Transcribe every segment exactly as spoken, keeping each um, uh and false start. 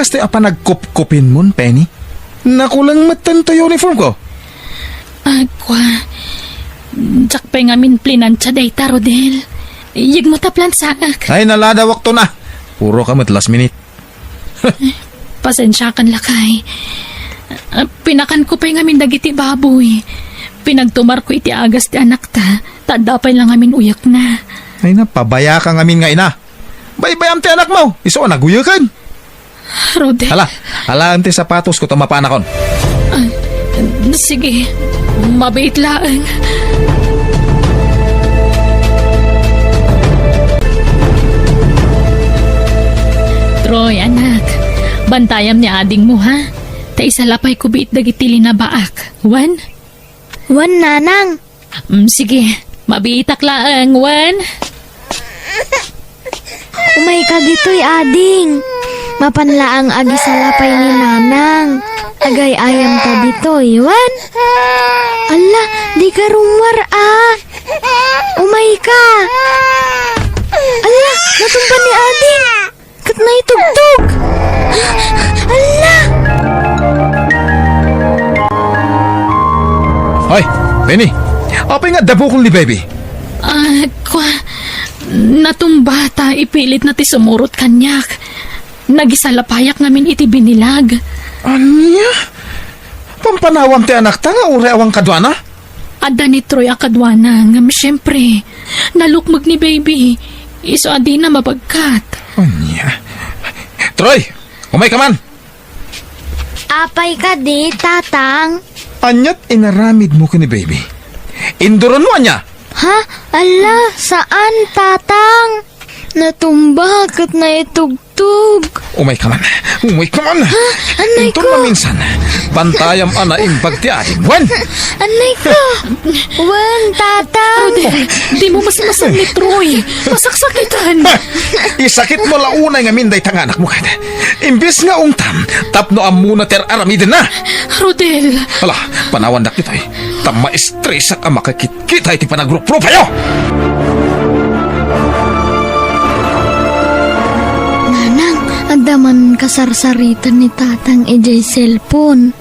Ti a panagkupkupinmon, Penny? Nakuleng metten ti uniform ko. Agkua, diak pay ngamin plinantia dayta, Rodel. Yegmo ta plansaak. Ay, naladawakto na. Puro ka met last minute. Pasensiakan, lakay. Ah, pinakanko pay ngamin dagiti baboy. Pinagtumarko iti agas ti anakta, ta adda pay la ngamin uyekna. Ay, napabaya ka ngamin nga ina. Baybayam ti anakmo, isu a naguyeken. Rodel. Hala, alaem ti sapatosko ta mapanakon. Ah, sige, mabiit laeng. Troy, anak, bantayam ni adingmo, ha? Ta isalapayko biit dagiti linabaak. Wen? Wen, nanang. Mm, sige, mabiitak laeng, wen? Umayka ditoy, ading. Mapan laeng agisalapay ni nanang. Agay-ayamta ditoy, wen? Alla, dika rummuar, a. Umayka. Alla, natumba ni ading. Ket naitugtog! Alla! Ay, Penny! Apay nga adda bukol ni baby? Ah, kua, natumba ta ipilitna ti sumurot kaniak. Nagisalapayak ngamin iti binilag. Ania? Pampanawam ti anakta nga uray awan kaduana? Adda ni Troy a kaduana, ngem siempre, nalukmeg ni baby. Isu a dina mabagkat. Ania? Troy, umayka man! Apay kadi, Tatang? Ania't inaramidmo ken ni baby? Induronmo ania? Ha? Alla, saan, Tatang. Natumba ket naitugtog. Umayka man. Umayka man. Ha? Anay ko. Inton maminsan, bantayam a naimbag ti adim. Wen! Anay ko. Wen, Tatang. Rodel, dimo masmasan ni Troy. Masaksakitan. Ha! Isakitmo la unay ngamin dayta nga anakmo, ket imbes nga ungtam, tapno ammona ti ar-aramidenna. Rodel. Ala, panawandak ditoy. Ta maestresak a makakit- Kita iti panagruprupayo! Nanang, adda man kasarsaritan ni Tatang idiay cellphone.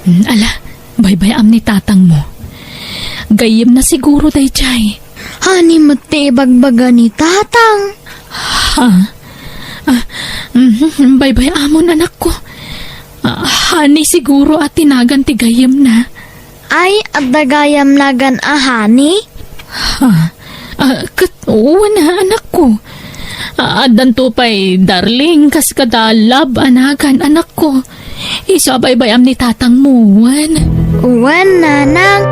Mm, ala, baybay-am ni Tatangmo. Gayyemna siguro daydiay. Honey met ti ibagbaga ni Tatang. Ha? Ah, mhm, baybay-amon, anakko. Ah, honey siguro a ti nagan ti gayyemna. Ay, adda gayam nagan a honey? Ha? Ah, ket wen, anakko. Ah, addanto pay darling kas kada love a nagan, anakko. Isu a baybay-am ni Tatangmo, wen? Wen, nanang.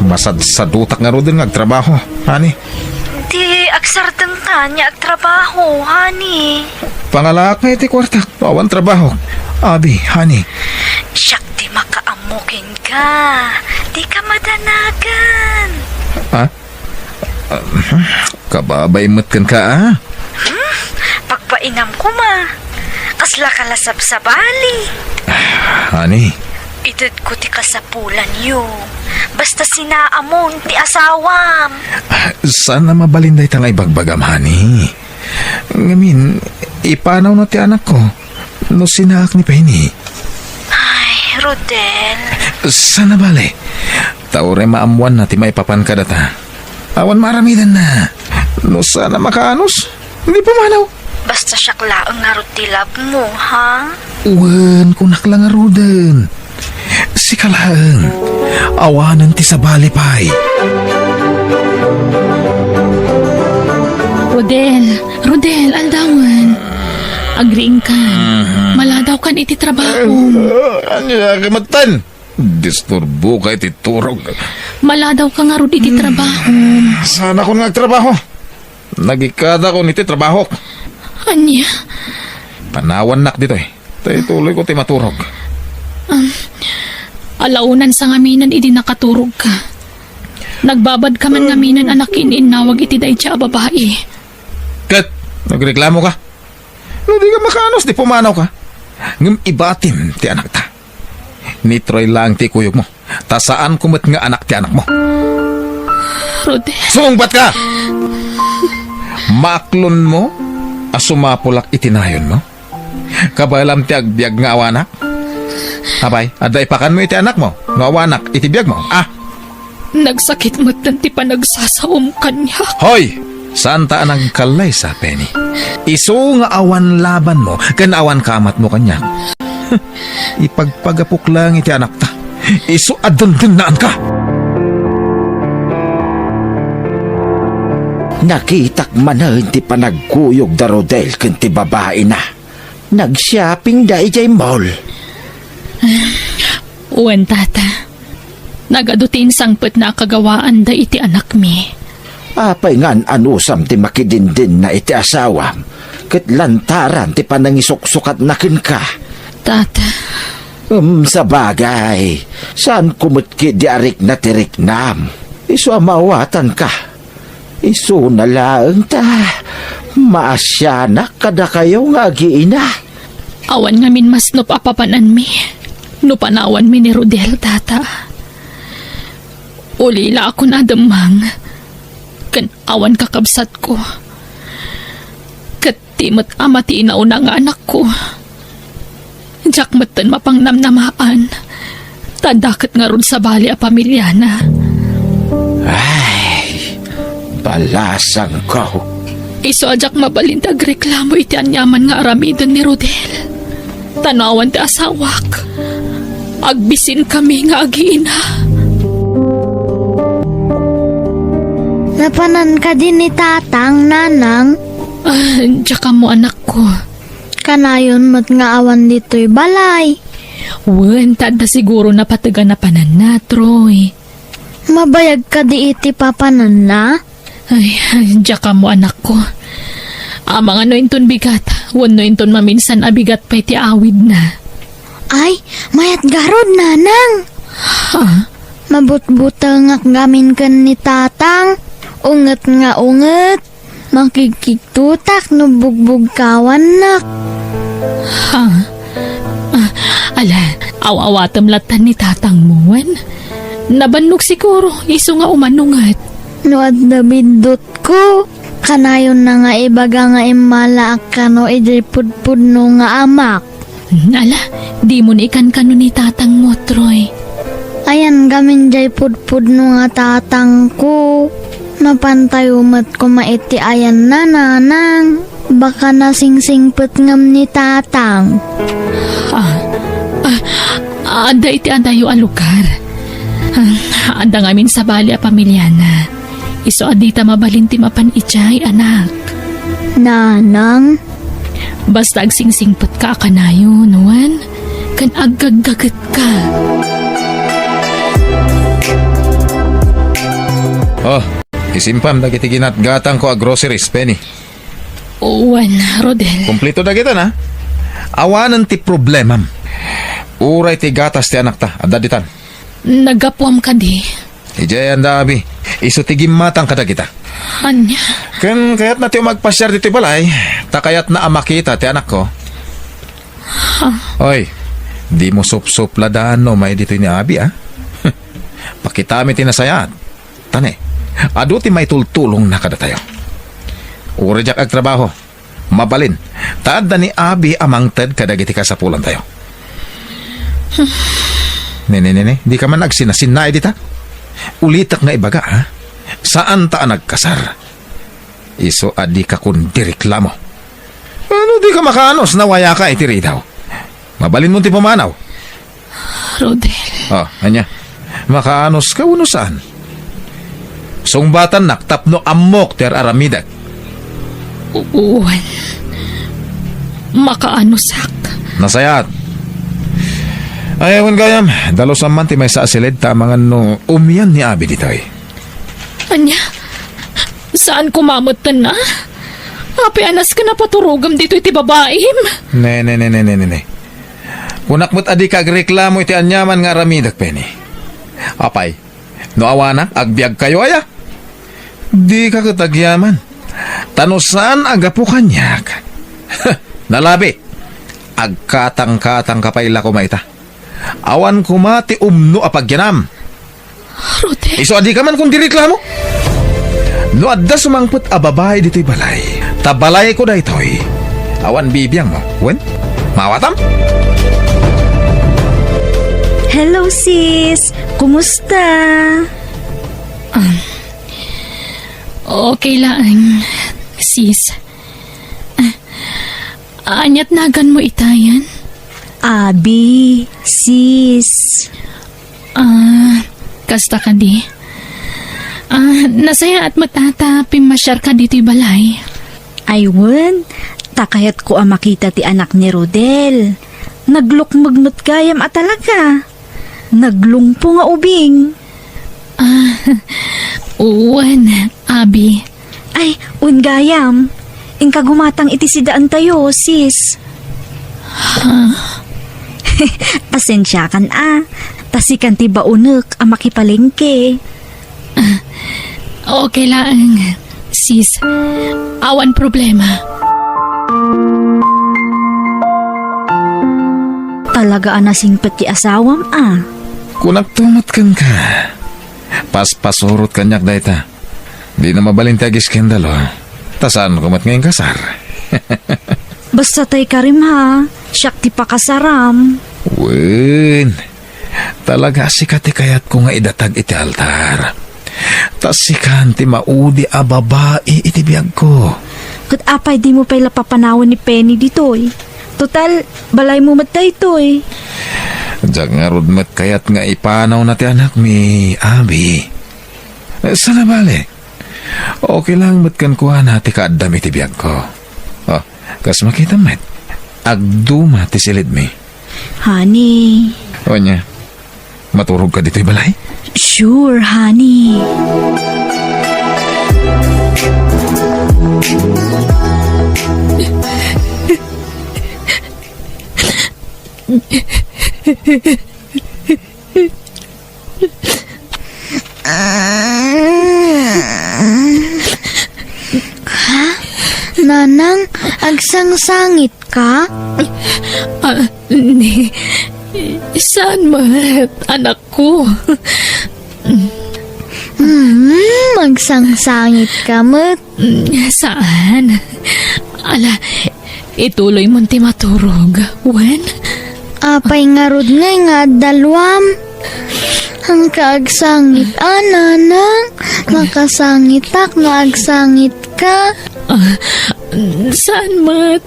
Masadsadutak ngaruden nga agtrabaho, honey. Di agsardengka nga agtrabaho, honey. Pangalaak nga iti kuartak, awan trabaho. Abi, honey. Siak ti makaammo kenka. Dika madanagan. Ha? Ah, kababay met kenka, a? Hmm? Pagpainam koma. Kasla ka la sabsabali. Honey. Itedko ti kasapulanyo. Basta sinaamon ti asawam. Saan a mabalin dayta nga ibagbagam, honey. Ngamin, ipanawna ti anakko no sinaak ni Penny. Ay, Rodel. Saan a bale. Ta uray maammoanna ti maipapan kadata. Awan maaramidenna. No saan a makaanus, di pumanaw. Basta siak laeng ngarud ti love mo, ha? Wen, kunak la ngaruden. Sika laeng. Awanen ti sabali pay. Rodel, Rodel, aldawen. Agriingkan. Mhm. Maladawkan iti trabaho. Ah, ania ka metten? Disturboka iti turog. Maladawka ngarud iti trabaho. Saanakon nga agtrabaho? Nagikkatakon iti trabahok. Ania? Panawannak ditoy. Ta ituloyko ti maturog. Um, alaunansa ngaminen idi nakaturogka. Nagbabadka man ngaminen a nakiin-innawag iti daydiay a babai. Ket, nagreklamoka? No dika makaanus, di pumanawka. Ngem ibatim ti anakta. Ni Troy laeng ti ikuyogmo. Ta saanko met nga anak ti anakmo. Rodel. Sungbatka! Maaklonmo? a sumapulak iti nayonmo? Kabaelam ti agbiag nga awanak? Apay, adda ipakanmo iti anakmo no awanak iti biagmo, a? Nagsakit metten ti panagsasaom kaniak. Hoy! Saanta a nagkallaysa, Penny. Isu nga awan labanmo ken awan kamatmo kaniak. Ipagpagapok laeng iti anakta. Isu a dendennaanka. Nakitak manen ti panagkuyog da Rodel ken ti babaina. Nag-shopping da idiay mall. Wen, Tata. Nagadu ti insangpetna a kagawaanda iti anakmi. Apay nga an-anusam ti makidindinna iti asawam ket lantaran ti panangisuksukatna kenka? Tata. Um, sabagay, saanko met ketdi a rikna ti riknam. Isu a maawatanka. Isuna laeng ta maasianak kadakayo nga agiina. Awan ngamin masnop a papananmi no panawanmi ni Rodel, Tata. Ulila a kunada mang ken awan kakabsatko. Ket ti met a matinaw na nga anakko. Diak metten mapangnamnamaan, ta adda ket ngarud sabali a pamiliana. Ay, balasangko. Isu a diak mabalin ti agreklamo iti aniaman nga aramiden ni Rodel. Ta no awan ti asawak, agbisinkami nga agiina. Napanan kadi ni Tatang, Nanang? Ah, diak ammo, anakko. Kanayon met nga awan ditoy balay. Wen, ta adda siguro napategan a pananna, Troy. Mabayag kadi iti papananna? Ay, diak ammo, anakko. Amangan no inton bigat, wenno inton maminsan a bigat pay ti awidna. Ay, mayat garud, Nanang. Ha? Mabutbutengak ngamin ken ni Tatang. Unget nga unget. Makigkigtotak no bugbugkawannak. Ha? Ah, ala, aw-awatem lattan ni Tatangmo, wen? Nabannog siguro, isu nga umanunget. No adda biddutko, kanayonna nga ibaga nga immalaak kano idiay pudpudno nga amak. Hmm, ala, dimo ni ikankano ni Tatangmo, Troy. Ayan gamin jay pudpudno nga tatangko. Mapantayo met koma iti ayanna, Nanang. Baka nasingsingpet ngem ni Tatang. Ah, ah, adda iti adayo a lugar. Ah, adda ngamin sabali a pamiliana. Isu a dita mabalin ti mapan idiay, anak. Nanang? Basta agsingsingpetka a kanayon, wen, ken aggaggagetka. Oh, isimpam dagiti ginatgatangko a groceries, Penny. Wen, Rodel. Kumpleto dagita na. Awanen ti problemam. Uray ti gatas ti anakta, adda ditan. Naggapuam kadi? Idiay anda, abi. Isu ti gimmatang kadagita. Ania? Ken kayatna ti umagpasiar ditoy balay, ta kayatna a makita ti anakko. Ha? Oy, dimo supsuplada no umay ditoy ni abi, a? Pakitami ti nasayaat. Ta ne, adu ti maitultulongna kadatayo. Uray diak agtrabaho. Mabalin, ta adda ni abi a mangted kadagiti kasapulantayo. Ne, ne, ne, ne, dika man agsinasinnaay dita. Ulitek nga ibaga, ha? Saanta a nagkasar. Isu a dika kundireklamo. Ano, dika makaanus no awayaka iti ridaw? Mabalinmo ti pumanaw. Rodel. Oh, ania? Makaanuska wenno saan? Sungbatannak tapno ammok ti ar-aramidek. U-, uwan. Makaanusak. Nasayaat. Ay, awan gayam. Dalusam man ti maysa a siled ta amangan no umian ni abi ditoy. Ania? Saan koma metten, a? Apay a nasken a paturogem ditoy ti babaim? Ne, ne, ne, ne, ne, ne, ne. Kunak met a dika agreklamo iti aniaman nga aramidek, Penny. Apay, no awanak, agbiagkayo aya? Dika ket agyaman. Ta no saan a gapu kaniak, nalabi, agkatangkatangka pay la koma ita. Awan koma ti umno a pagyanam. Rodel. Isu a dika man kundireklamo. No adda sumangpet a babai ditoy balay, Ta balayko daytoy. Awan bibiangmo, wen? Maawatam? Hello, sis. Kumusta? Ah, okay laeng, sis. Ah, ania't naganmo itayen? Abi, sis. Ah, kasta kadi. Ah, nasayaat met ta pimmasiarka ditoy balay. Ay wen, ta kayatko a makita ti anak ni Rodel. Naglukmeg met gayam a talaga. Naglungpo nga ubing. Ah, wen, abi. Ay, wen gayam. Inka gumatang iti sidaantayo, sis. Ha? Pasensiakan a. Ta sikan ti baonek a makipalengke. Ah, okay laeng, sis. Awan problema. Talaga a nasingpet ti asawam a. Kunakto met kenka. Paspasurot kaniak dayta. Dina mabalin ti agiskandalo. Ta saanko met nga inkasar. Basta tay karim ha, siak ti pakasaram. Wen, talaga a sika ti kayatko nga idatag iti altar. Ta sikan ti maudi a babai iti biagko. Ket apay dimo pay la papanawen ni Penny ditoy? Total, balaymo met daytoy. Diak ngarud met kayat nga ipanawna ti anakmi, abi. Saan a bale? Okay lang met kenkuana ti kaaddam iti biagko. Oh, kas makitam met, agduma ti silidmi. Honey. Ania, maturogka ditoy balay? Sure, honey. Ha? Nanang, agsangsangitka? Ah, ni, saan met, anakko? Hmm, agsangsangitka met. Mm, saan? Ala, ituloymon ti maturog, wen? Apay ngarud ngay nga adda luam? Ang kaagsangit, a, nanang. Makasangitak no agsangitka. Ah, saan met?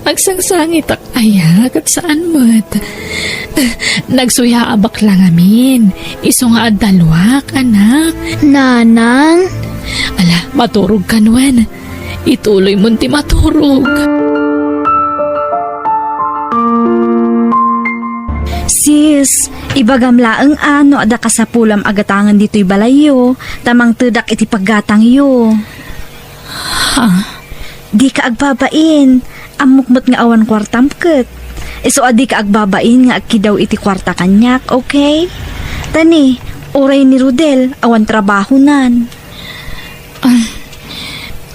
Agsangsangitak aya, ket saan met? Nagsuyaabak la ngamin. Isu nga adda luak, anak. Nanang? Ala, maturogkan wen. Ituloymon ti maturog. Sis, ibagam laeng a no adda kasapulam a gatangen ditoy balayyo, ta mangtedak iti paggatangyo. Ha? Dika agbabain. Ammok met nga awan kuartam ket. Isu a dika agbabain nga agkidaw iti kuarta kaniak, okay? Ta ni, uray ni Rodel, awan trabahonan. Ah,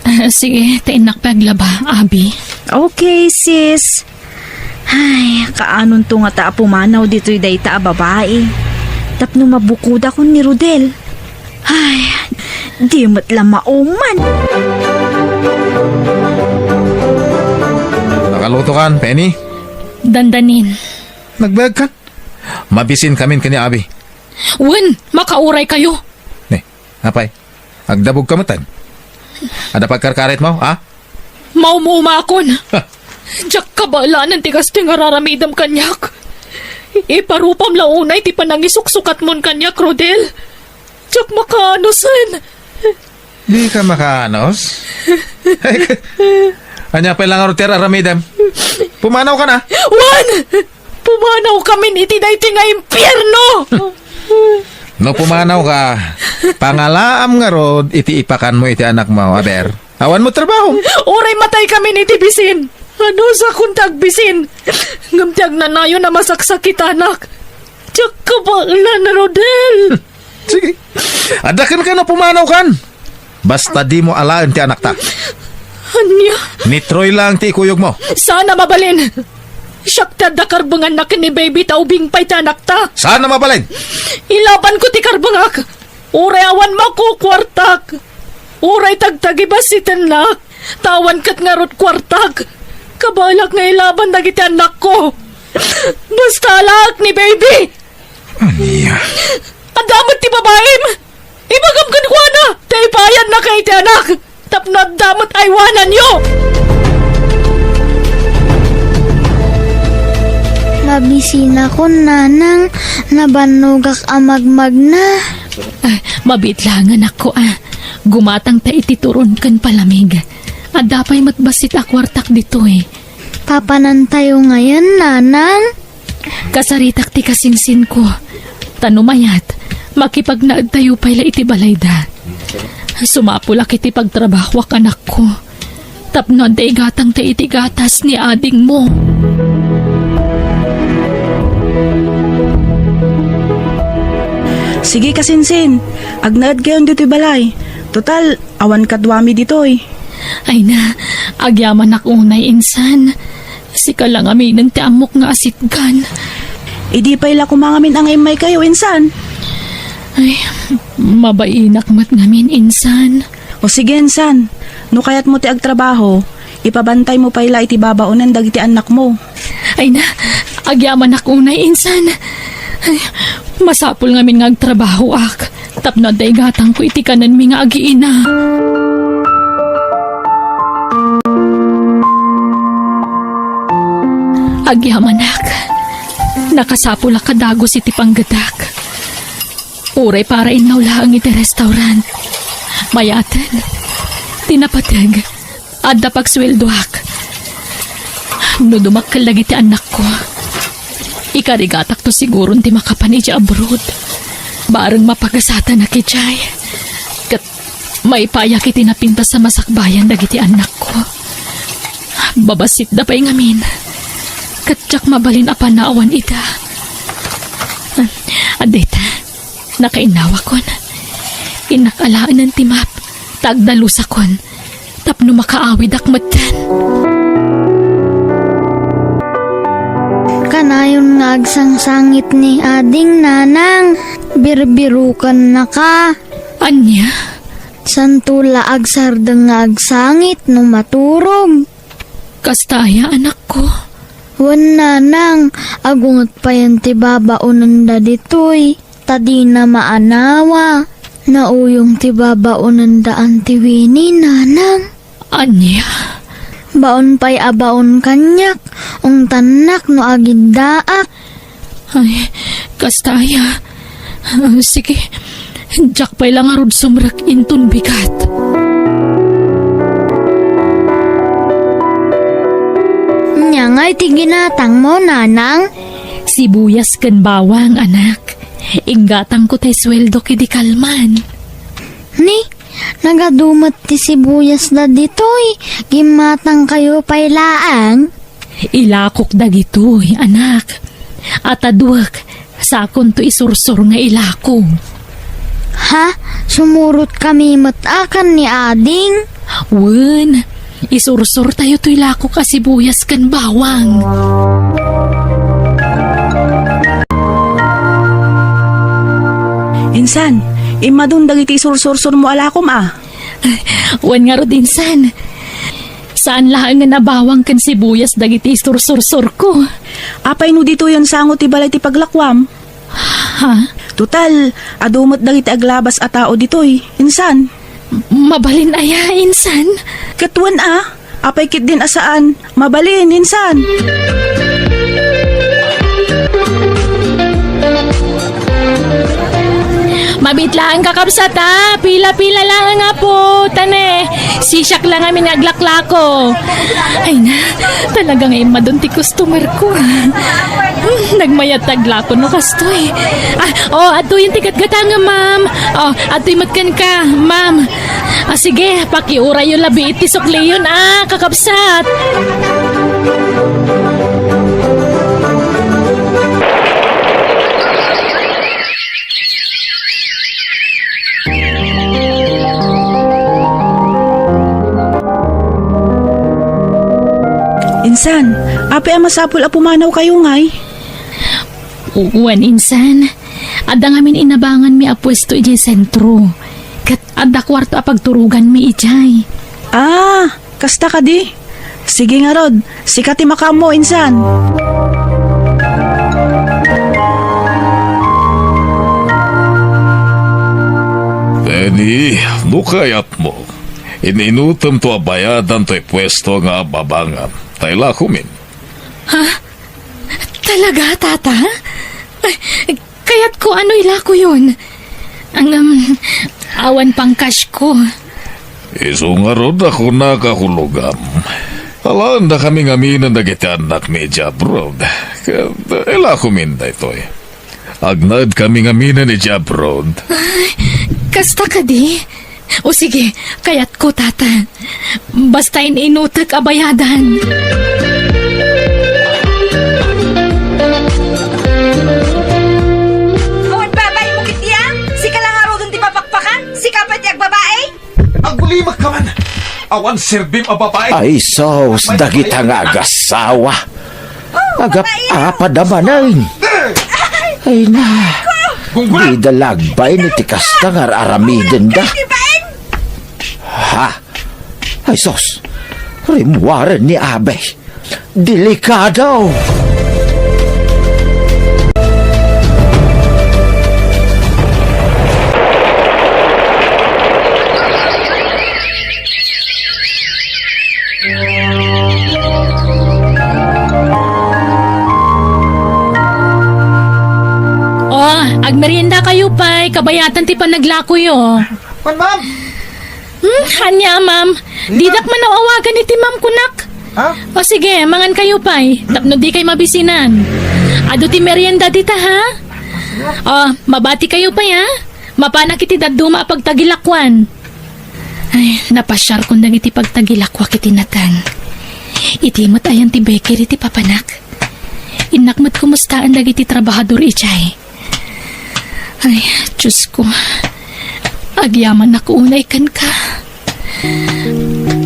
ah, sige, ta innak pay aglaba, abi. Okay, sis. Ay, kaanonto ngata a pumanaw ditoy dayta a babai. Tapno mabukodakon ni Rodel. Ay, di met la mauman. Nakalutokan, Penny? Dandanin. Nagbayagkan? Mabisinkamin ken ni abi. Wen, makauraykayo. Ne, apay, agdabogka metten? Adda pagkarkaritmo, a? Maumumakon. Ha. Diak kabaelan ti kastoy nga ar-aramidem kaniak. Iparupam la unay ti panangisuksukatmon kaniak, Rodel. Diak makaanusen. Dika makaanos? Ania pay la ngarud ti ar-aramidem? Pumanawkan a? Wen! Pumanawkamin iti daytoy nga impierno! No pumanawka, pangalaam ngarud iti ipakanmo iti anakmo, aber. Awan met trabaho. Uray mataykamin iti bisin. Anusakon ti agbisin. Ngem ti agnanayon a masaksakitanak. Diak kabaelan, Rodel. Sige. Adda kenka no pumanawkan. Basta dimo alaen ti anakta. Ania? Ni Troy lang ti ikuyogmo. Saan a mabalin. Siak ti adda karbenganna ken ni baby ta ubing pay ti anakta. Saan a mabalin. Ilabanko ti karbengak. Uray awan makukuartak. Uray tagtagibasitennak. Ta awan ket ngarud kuartak. Kabalak nga ilaban dagiti annakko. Basta alaek ni baby. Ania? Adda met ti babaim. Ibagam kenkuana ta ipaayannaka iti anak tapno adda met aywananyo. Mabisinakon, nanang, nabannogak a magmagna. Ah, mabiit laeng, anakko, ah. Gumatangta iti turon ken palamig. Adda pay met bassit a kuartak ditoy. Papanantayo ngayen, nanang? Kasaritak ti kasinsinko. Ta no mayat, makipagnaedtayo pay la iti balayda. Sumapulak iti pagtrabahoak, anakko. Tapno adda igatangta iti gatas ni adingmo. Sige, kasinsin. Agnaedkayon ditoy balay. Total, awan kaduami ditoy. Ay na, agyamanak unay, insan. Sika la ngaminen ti ammok nga asitgan. Idi pay la koma ngamin nga immaykayo, insan. Ay, mabainak met ngamin, insan. O sige, insan. No kayatmo ti agtrabaho, ipabantaymo pay la iti babaonen dagiti annakmo. Ay na, agyamanak unay, insan. Ay, masapul ngamin nga agtrabahoak. Tapno adda igatangko iti kanenmi nga agiina. Agyamanak, nakasapulak a dagus iti panggedak. Uray para innaw laeng iti restaurant. Mayaten, ti napateg, adda pagsueldoak. No dumakkel dagiti annakko, ikarigatakto siguron ti makapan idiay abroad. Bareng mapagasatanak idiay. Ket maipayak iti napintas a masakbayan dagiti annakko. Babassitda pay ngamin. Ket diak mabalin a panawan ida. Adita, nakainnawakon. Innak alaenen ti map, ta agdalusakon. Tapno makaawidak metten. Kanayon nga agsangsangit ni ading, nanang, birbirukennaka. Ania? Santo la agsardeng nga agsangit no maturog. Kasta aya, anakko? Wen, nanang, agunget payen ti babaonenda ditoy. Ta dina maanawa. Nauyong ti babaonendaan ti Winnie, nanang. Ania? Baon pay a baon kaniak, ungtannak no agiddaak. Ay, kasta aya. Ah, sige, diak pay la ngarud sumrek inton bigat. Ania ngay ti ginatangmo, nanang? Sibuyas ken bawang, anak. Inggatangko tay sueldok idi kalman. Ni, nagadu met ti sibuyasda ditoy, gimmatangkayo pay laeng? Ilakok dagitoy, anak. Ataduek, sakonto isursor nga ilako. Ha? Sumurotkami met a ken ni ading? Wen, isursortayo toy lakok a sibuyas ken bawang. Insan, immadun dagiti isursursormo a lakom a? Wen ngarud, insan. Saan laeng nga nabawang ken sibuyas dagiti isursursorko. Apay no ditoyen sango ti balay ti paglakuam? Ha? Total, adu met dagiti aglabas a tao ditoy, insan. Mabalin aya, insan? Ket wen a, apay ketdin a saan? Mabalin, insan. Mabit laeng, kakabsat, a. Pila-pila laeng, apo. Ta ne, sisiak la ngamin nga aglaklako. Ay na, talaga nga immadun ti customer ko, a. Hmm, nagmayat ti aglako no kastoy. Ah, o, adtoyen ti gatgatangem, ma'am. O, adtoy met kenka, ma'am. Ah, sige, pakiurayo labi iti sukliyon, a, kakabsat. Insan, apay a masapul a pumanawkayo ngay? Wen, insan. Adda ngamin inabanganmi a puesto idiay sentro. Ket adda kuarto a pagturoganmi idiay. Ah, Kasta kadi? Sige ngarud, sika ti makaammo insan. Penny, no kayatmo, in-inutemto a bayadan toy puesto nga ababangan. Ta ilakomin. Ha? Talaga, Tata? Ay, kayatko a ilakoyon. Ngem, awan pang cash ko. Isu ngarud a kunak a hulogam. Alaendakami ngamin dagiti annakmi idiay abroad. Ket ilakomin daytoy. Agnaedkami ngamin idiay abroad. Ay, kasta kadi? O sige, kayatko, Tata. Basta in-inutek a bayadan. Awan babaim ketdi a? Sika la ngaruden ti papakpakan? Sika pay ti agbabai? Agulimek ka man! Awan serbim a babai! Ay, sus, dagita nga agasawa. Agap-apad a manen. Ay na. Gunggolan! Dida la agbain iti kasta nga ar-aramidenda. Ha? Ay, sus. Rimmuaren ni Abe. Delikado! O, agmeriendakayo pay, kabayatan ti panaglakoyo. Wen, ma'am! Hmm, ania, ma'am? Dinak man aw-awagan iti ma'am kunak. Ha? O sige, mangankayo pay, tapno dikay mabisinan. Adu ti merienda dita, ha? O, mabatikayo pay, ha? Mapanak iti dadduma a pagtagilakuan. Ay, napasiarkon dagiti pagtagilakuak iti nateng. Idi met ayan ti bakery ti papanak. Innak met kumustaan dagiti trabahador idiay. Ay, Diosko, agyamanak unay kenka.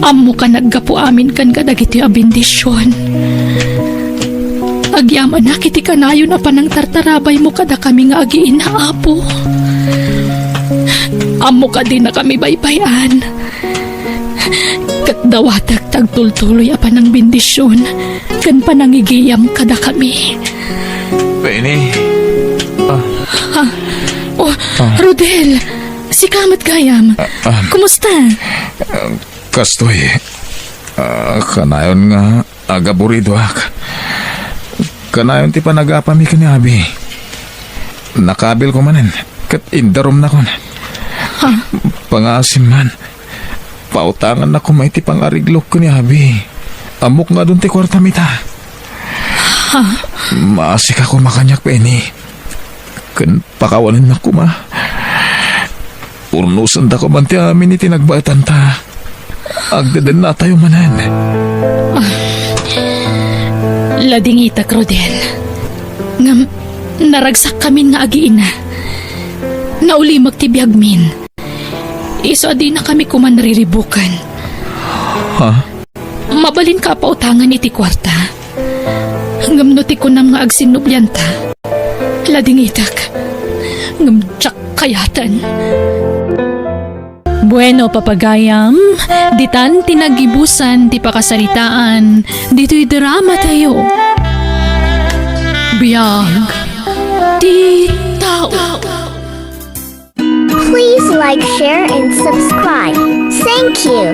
Ammok a naggapu amin kenka dagitoy a bendision. Agyamanak iti kanayon a panangtartarabaymo kadakami nga agiina, Apo. Ammok a dinakami baybay-an. Ket dawatek ti agtultuloy a panangbendision ken panangigiyam kadakami. Penny. Ah. Ha? Oh, Ah. Rodel, sika met gayam. Ah, ah. Kumusta? Ah, kastoy. Ah, kanayon nga agaburidoak. Kanayon ti panagapami ken ni Abi. Nakabilko manen, ket indarumnakon. Ha? Pangaasim man. Pautangannak koma iti pangariglok ken ni Abi. Ammok nga adun ti kuartam ita. Ha? Maasika koma kaniak, Penny. Ken pakawanennak koma. Purnusenda koma ti amin iti nagbaetanta. Agdedennatayo manen. Ah. Ladingitak, Rodel. Ngem, naragsakkamin nga agiina. Naulimek ti biagmin. Isu a dinakami koma nariribukan. Ha? Mabalinka a pautangan iti kuarta. Ngem no ti kunam nga agsinnublianta, ladingitak. Ngem diak kayaten. Bueno, papagayam, ditan ti naggibusan ti pakasaritaan ditoy dramatayo. Biag ti tao. Please like, share, and subscribe. Thank you.